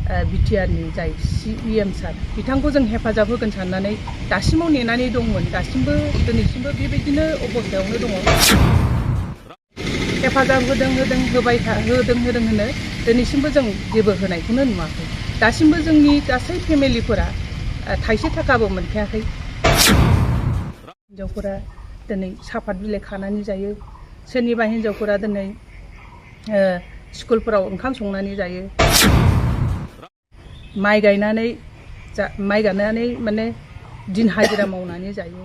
बिटिआरनि जाय CEM सार बिथांखौ जों हेफाजाब होगोन साननानै दासिमाव नेनानै दंमोन। दासिमबो दिनैसिमबो बेबायदिनो अबस्थायावनो दङ। हेफाजाब होदों होनो दिनैसिमबो जों जेबो होनायखौनो नुवाखै। दासिमबो जोंनि गासै फेमिलिफोरा थाइसे थाखाबो मोनखायाखै। हिन्जावफोरा दिनै साफात बिलाइ खानानै जायो। सोरनिबा हिन्जावफोरा दिनै स्कुलफोराव ओंखाम संनानै जायो। माइ गायनानै माने दिन हाजिरा मावनानै जायो।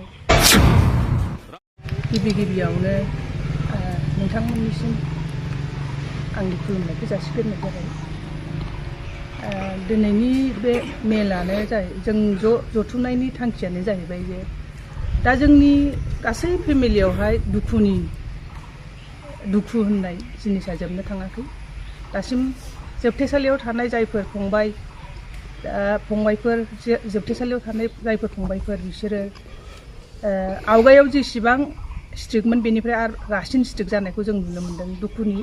गिबियावनो नोंथांमोननिसिम आंनि खुलुमनायखौ जासिग्रोनाय जाबाय। दिनैनि बे मेलानो जों जथुमनायनि थांखियानो जाहैबाय जे दा जोंनि गासै फेमिलियावहाय दुखु होननाय जिनिसा जोबनो थाङाखै। दासिम जोबथेसालियाव थानाय जायफोर फंबायफोर जोबथेसालियाव थानाय जायफोर फंबायफोर बिसोरो आवगायाव जेसेबां स्ट्रिक्टमोन बेनिफ्राय आरो रासिन स्ट्रिक्ट जानायखौ जों नुनो मोन्दों।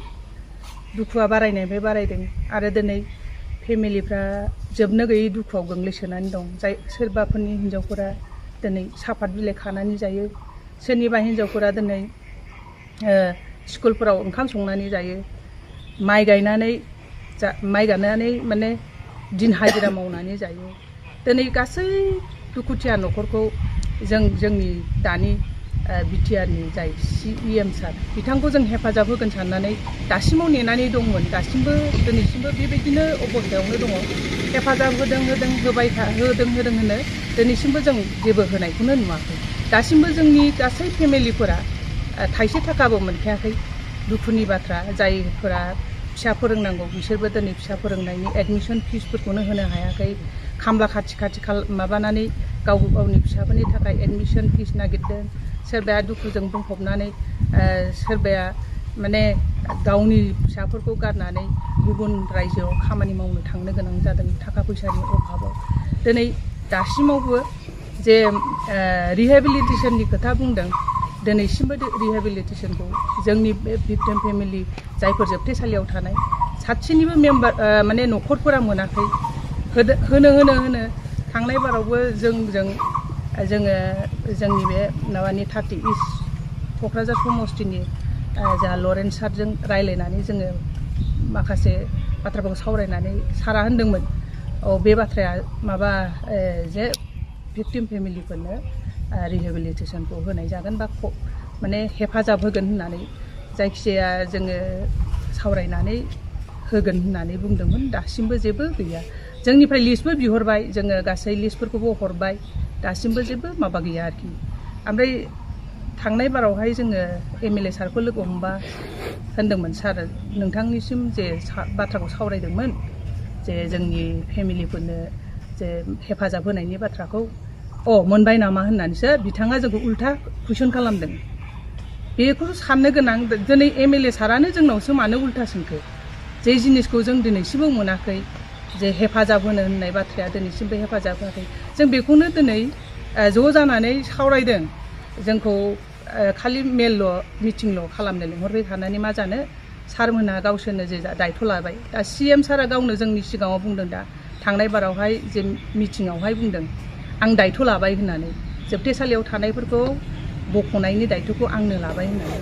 दुखुआ बारायनायनिफ्राय बारायदों आरो दिनै फेमिलिफ्रा जोबनो गैयै दुखुआव गोग्लैसोनानै दं। सोरबाफोरनि हिन्जावफोरा दिनै साफात बिलाइ खानानै जायो। सोरनिबा हिन्जावफोरा दिनै स्कुलफोराव ओंखाम संनानै जायो। माइ गायनानै माने दिन हाजिरा मावनानै जायो। दिनै गासै दुखुथिया न'खरखौ जोंनि दानि बिटिआरनि जाय CEM सार बिथांखौ जों हेफाजाब होगोन साननानै दासिमाव नेनानै दंमोन। दिनैसिमबो बेबायदिनो अबस्थायावनो दङ। हेफाजाब होदों होनो दिनैसिमबो जों जेबो होनायखौनो नुवाखै। दासिमबो जोंनि गासै फेमिलिफोरा थाइसे थाखाबो मोनखायाखै। दुखुनि बाथ्रा, जायफोरा फिसा फोरोंनांगौ बिसोरबो दिनै फिसा फोरोंनायनि एडमिसन फिसफोरखौनो होनो हायाखै। खामला खाथि माबानानै गावनि फिसाफोरनि थाखाय एडमिसन फिस नागिरदों। सोरबाया दुखुजों बुंफबनानै सोरबाया माने गावनि फिसाफोरखौ गारनानै गुबुन रायजोआव खामानि मावनो थांनो गोनां जादों थाखा फैसानि अभाबाव। दिनै दासिमावबो जे रिहेबिलिटेसननि खोथा बुंदों, दिनैसिमबो रिहेबिलिटेसनखौ जोंनि बे भिक्टिम फेमिलि जायफोर जोबथेसालियाव थानाय सासेनिबो माने न'खरफोरा मोनाखै। होनो थांनाय बारावबो जोङो जोंनि बे माबानि 30 इस्ट क'क्राझार समस्तिनि जोंहा लरेन्स सारजों रायज्लायनानै जोङो माखासे बाथ्राफोरखौ सावरायनानै सारा होनदोंमोन बे बाथ्राया जे भिक्टिम फेमिलिफोरनो रिहेबिलिटेसनखौ होनाय जागोन बा माने हेफाजाब होगोन होननानै जायखिजाया जोङो सावरायनानै होगोन होननानै बुंदोंमोन। दासिमबो जेबो गैया। जोंनिफ्राय लिस्टबो बिहरबाय, जोङो गासै लिस्टफोरखौबो हरबाय, दासिमबो जेबो माबा गैया आरोखि। ओमफ्राय थांनाय बारावहाय जोङो MLA सारखौ लोगो हमबा होनदोंमोन, सार नोंथांनिसिम जे बाथ्राखौ सावरायदोंमोन जे जोंनि फेमिलिफोरनो जे हेफाजाब होनायनि बाथ्राखौ मोनबाय नामा होननानैसो बिथाङा जोंखौ उल्था कुइसन खालामदों। बेखौथ' साननो गोनां, दिनै MLA सारानो जोंनावसो मानो उल्था सोंखो? जे जिनिसखौ जों दिनैसिमबो मोनाखै, जे हेफाजाब होनो होननाय बाथ्राया दिनैसिमबो हेफाजाब होआखै। जों बेखौनो दिनै ज' जानानै सावरायदों। जोंखौ खालि मिटिंल' खालामनो लिंहरबाय थानानै मा जानो, सारमोनहा गावसोरनो जे दायथ' लाबाय। दा CM सारा गावनो जोंनि सिगाङाव बुंदों, दा थांनाय बारावहाय जे मिटिङावहाय बुंदों आं दायथ' लाबाय होननानै, जोबथेसालियाव थानायफोरखौ बख'नायनि दायथ'खौ आंनो लाबाय होननानै।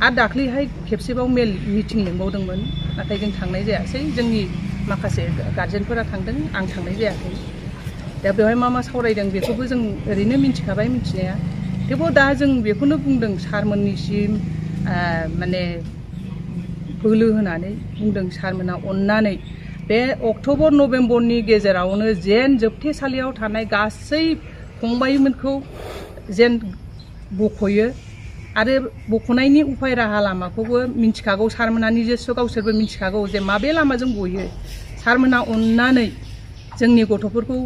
आरो दाख्लैहाय खेबसेबाव मिटिं लिंबावदोंमोन, नाथाय जों थांनाय जायासै। जोंनि माखासे गार्जेनफोरा थांदों, आं थांनाय जायाखै। दा बेवहाय मा सावरायदों बेखौबो जों ओरैनो मिन्थिखाबाय मिन्थिनाया। थेवबो दा जों बेखौनो बुंदों सारमोननिसिम माने बोलो होनानै बुंदों, सारमोनहा अननानै बे अक्ट'बर नभेम्बरनि गेजेरावनो जेन जोबथेसालियाव थानाय गासै फंबायमोनखौ जेन बख'यो। आरो बख'नायनि उफाय राहा लामाखौबो मिन्थिखागौ सारमोनहा, निजेस्स' गावसोरबो मिन्थिखागौ जे माबे लामाजों गयो। सारमोनहा अननानै जोंनि गथ'फोरखौ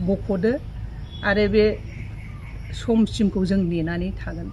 बख'दो आरो बे समसिमखौ जों नेनानै थागोन।